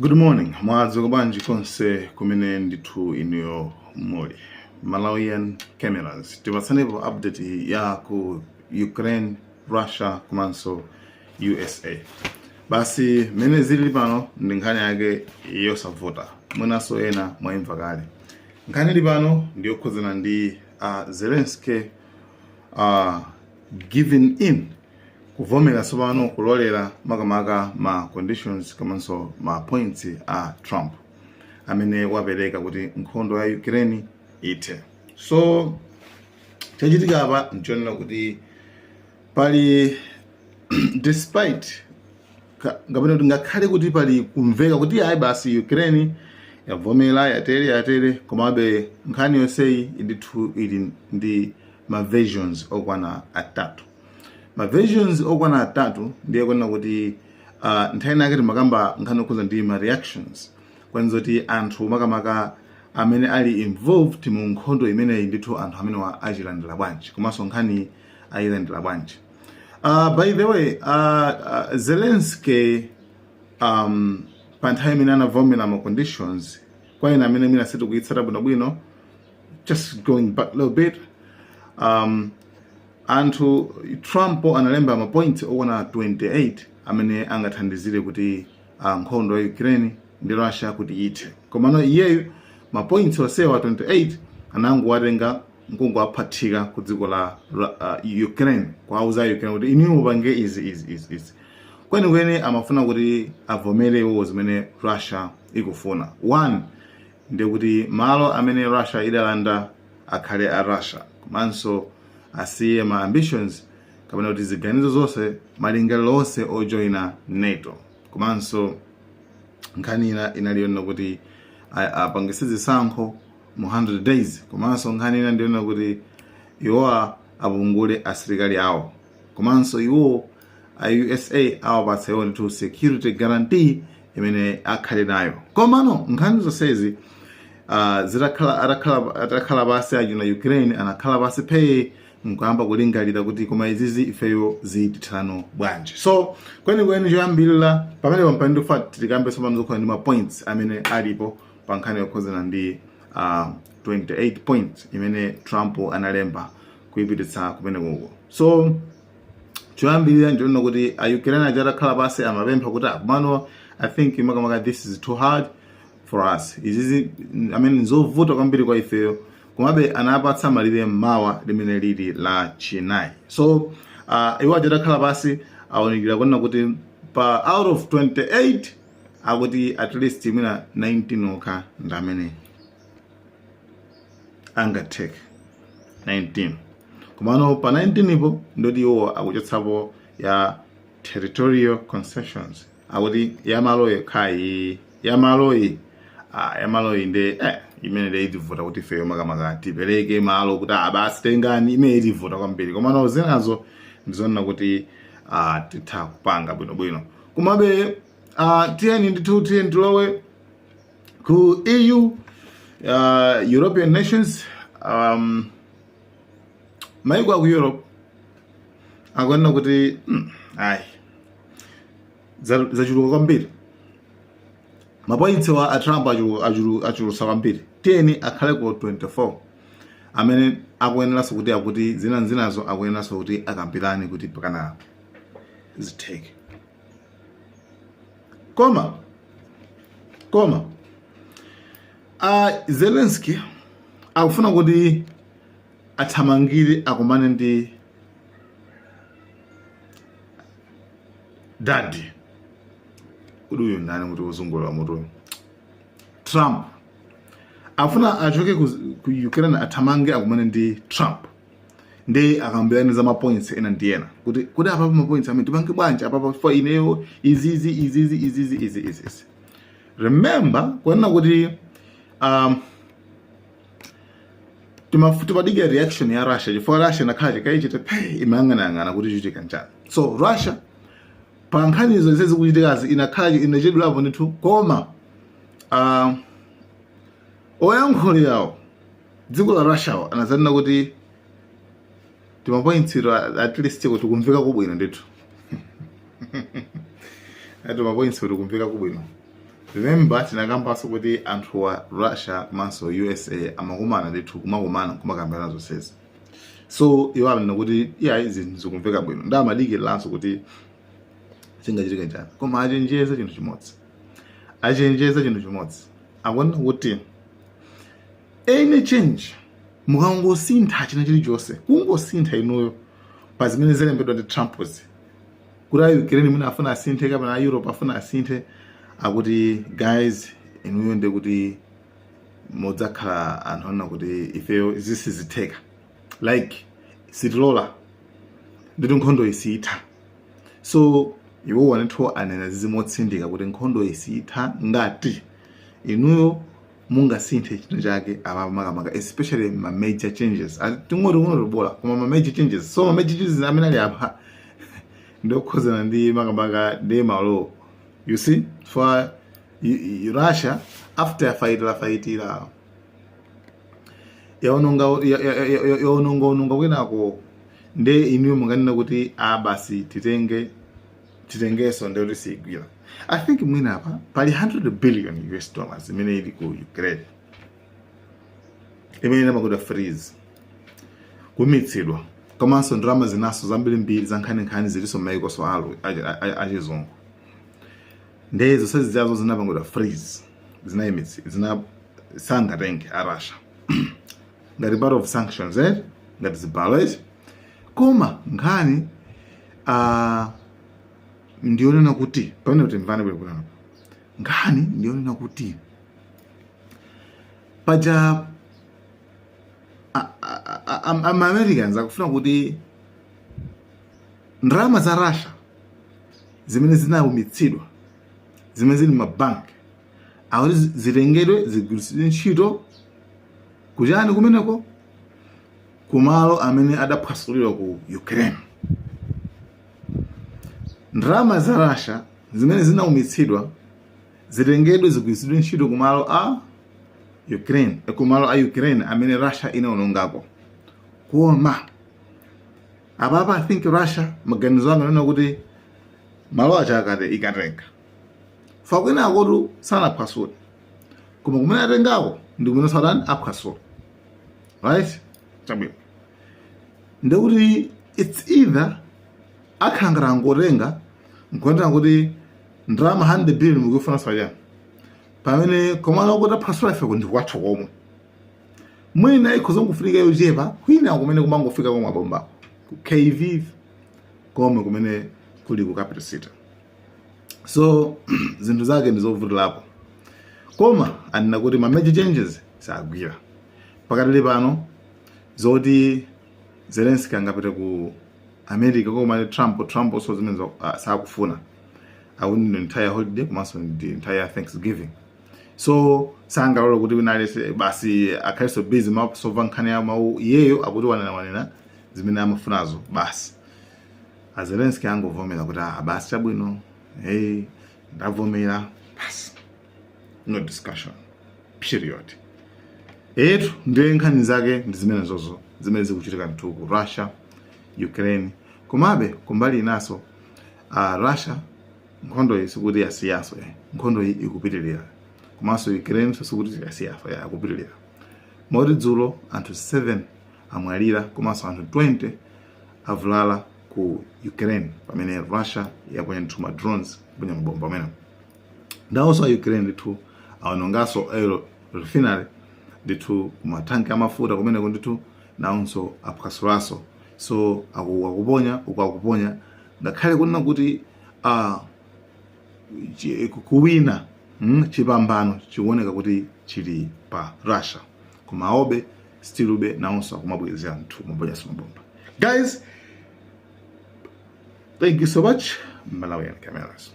Good morning, mwadzuka bwanji konse kumene ndithu inuyo muli? Malawian Cameras, tipatsanepo update ya ku Ukraine, Russia komanso USA. Basi, mmene zilili pano ndi nkhani yake yosavuta, mwinanso ena mwayimva kale. Nkhani ili pano ndi yokhudzana ndi Zelensky giving in, kuvomera tsopano, kulolera makamaka ma conditions komanso ma points a Trump amene wapereka kuti nkhondo ya Ukraine ithe. So chachitika apa nchonena kuti pali, despite kapena kuti ngakhale kuti pali kumveka kuti ayi, basi, Ukraine yavomera, yatere yatere, komabe nkhani yonseyi ndithu ili ndi ma versions okwana atatu. Ma versions okwana atatu ndiye kunena kuti nthawi inake timakamba nkhani yokhuza ndi ma reactions, kwanza kuti anthu makamaka amene ali involved mu nkhondo imeneyi ndithu anthu amenewa achilandira bwanji, komanso nkhani ayilandira bwanji. By the way, Zelensky pa nthawi imene anavomera ma conditions, kwa ena amene mwina sitikuyitsata bwinobwino, just going back a little bit, anthu, Trump analemba ma points okwana 28 amene angathandizire kuti nkhondo ya Ukraine ndi Russia kuti ithe. Komano iyeyu ma points onsewa 28 anangowatenga nkungowaphatika ku dziko la Ukraine, kuwauza Ukraine kuti inu mupange izi, izi, izi, izi. Kwenikweni amafuna kuti avomere iwowo zimene Russia ikufuna. One, ndiye kuti malo amene Russia idalanda akhale a Russia, komanso asiye ma ambitions kapena kuti ziganizo zonse, malingaliro onse ojoina NATO. Komanso nkhani ina inali yonena kuti apangise zisankho mu 100 days. Komanso nkhani ina ndiyonena kuti iwowa apungule asilikali awo, komanso iwo a USA awapatsa iwo ndithu security guarantee imene akhale nayo. Komano nkhani zonsezi zitakhala atakhala pasi achina Ukraine, anakhala pasi phe nkuyamba kulingalira kuti koma izizi ifeyo zitithirano bwanji? So kwenikweni choyambirira pamene pampani ndikufa tikambe tsopano zokhala ndi ma points amene alipo pa nkhani yokhuzana ndi 28 points imene Trump analemba kuyipititsa kumene kuko. So choyambirira ndionena kuti a Ukraine aja atakhala pasi amapempha kuti akumano, I think makamaka this is too hard for us, izizi amene nzovuta kwambiri kwa ifeyo. Komabe anapatsa malire mmawa limene lili la Chinayi. So iwo aja atakhala pasi aonekera kunena kuti pa out of 28 akuti at least mwina 19 okha ndi amene angatheke, 19. Komano pa 19 ipo ndoti iwo akuchotsapo ya territorial concessions, akuti yamaloyi khayi, yamaloyi, yamaloyi ndi imene ndi itivuta kuti ifeyo makamaka tipereke malo kuti basi tengani, imene itivuta kwambiri. Komano zinazo ndizonena kuti titha kupanga bwinobwino. Komabe tiyeni ndithu, tiyeni tilowe ku EU, European nations, maiko aku Europe akuonena kuti ayi, zachuluka kwambiri ma points wa a Trump, achulutsa kwambiri, tiyeni akhale ku 24 amene akuyeneranso kuti, akuti zina zinazo akuyeneranso kuti akambirane kuti pakana zitheke. Koma Zelensky akufuna kuti athamangire akumane ndi daddy, kuti uyu ndani kuti wozungulira mutu, Trump. Afuna achoke ku Ukraine, athamange akumane ndi Trump ndi akambirane za ma points ena ndi ena, kuti apapa ma points amene tipange bwanji apapa for ineyo izizi, izizi, izizi, izi, izi, izi. Remember kunena kuti timadikira reaction ya Russia, chifukwa Russia inakhala chikaichite phe, imayang'anayang'ana kuti chichitika nchani. So Russia pa nkhanizo zimene zikuchitikazi inakhala inachedwerapo ndithu. Koma oyankhulirawo dziko la Russia anazanena kuti tima points at least kuti kumveka kubwino ndithu, ati ma points kuti kumveka kubwino. Remember, tinakambanso kuti anthu wa Russia komanso USA amakumana ndithu, kumakumana kumakambirana zonsezi. So iwo amanena kuti iyayi, zinthu zikumveka bwino, ndi amadikiriranso kuti chingachitike chani. Koma achenjeza chinthu chimodzi, achenjeza chinthu chimodzi. Akunena kuti any change, mukangosintha china chilichonse, kungosintha inuyo pa zimene zalembedwa ndi Trump, kuti a Ukraine mwina afuna asinthe kapena a Europe afuna asinthe, akuti guys, inuyo ndi kuti mudzakhala anthu anena kuti ifeyo zisizitheka, like sitilola nditi nkhondo isitha. So iwo wanethu anena zimotsindika kuti nkhondo isitha ngati inuyo mungasinthe chinthu chake apa, makamaka especially ma major changes. Ting'ono ting'ono bola, koma ma major changes. So ma major changes amene ali apa ndiokhuzana ndi makamaka ndi malo, you see, for Russia after fightira fightira yaononga yaononga ononga kwinako, nde inuyo munganena kuti a basi, titenge titengeso, nde kuti siyigwira. I think mwina apa pali 100 billion US dollars imene ili ku Ukraine imene inamakuda freeze, kumitsidwa, komanso ndalama zinaso zambirimbiri za nkhaninkhani zilinso m'mayikoso alo achizungu. Nde zonse zijazo zinapangidwa freeze, zinayimitsi, zina sangatenge a Russia ngati part of sanctions, eh, ngati zibalo, eh. Koma nkhani ndionena kuti pamene kuti mvane bwino, nkhani ndionena kuti paja ama-Americans akufuna kuti ndalama za Russia zimene zinaumitsidwa, zimene zili mabanki, akuti zitengedwe zigwiritsidwe ntchito kuchani kumeneko, kumalo amene adaphwasulidwa ku Ukraine. Ndalama za Russia zimene zinaumitsidwa zitengedwe zigwiritsidwe ntchito kumalo a Ukraine, kumalo a Ukraine amene Russia inaonongako. Koma apapa I think Russia maganizo anga anena kuti malo aja akati ikatenga fa kwinakotu sanaphwasule, koma kumene atengako ndi kumene satani aphwasula, right? Chabwino, ndekuti it's either akhala angotenga nkuonera kuti ndalama 100 billion mukufuna sayani, pamene komano kuti aphwasula ife ndi kwathu komwe, mwina ikhoza kungofunika yochepa kwina kumene kumangofika komwe abombako ku Kyiv komwe kumene kuli ku capital city. So zinthu zake ndi zovutirapo, koma anena kuti ma major changes sagwira pakatili pano. Zoti Zelensky angapite ku America koma Trump also zimene sakufuna, akuti ndi nthawi ya holiday komanso ndi nthawi ya Thanksgiving, so sangalole kuti wina aliyense basi akhalenso busy masova nkhani ya mawu. Iyeyo akuti wanena wanena zimene amafunazo basi. A Zelensky angovomera kuti ah, basi, chabwino, hey, ndavomera basi, no discussion, period. Etu, ndiye nkhani zake ndi zimene zozo zimene zikuchitika ndithu ku Russia, Ukraine. Komabe kumbali inaso, Russia nkhondo iyi sikuti yasiyaso, eh. Nkhondo iyi ikupitirira, komanso Ukraine so sikuti yasiyaso, ya ikupitirira. Moti dzulo anthu 7 amwalira komanso anthu 20 avulala ku Ukraine pamene Russia yaponya ndithu ma drones, kuponya mabomba amene. Ndawonso a Ukraine ndithu awononganso oil refinery ndithu, kumatanki amafuta kumeneko ndithu nawonso aphwasulanso. So akuponya uku, akuponya, ngakhale kunena kuti kuwina, chipambano chikuoneka kuti chili pa Russia, koma aobe still be nawonso akumabwezera ndithu, kumaponyanso mabomba. Guys, thank you so much. Malawian Cameras.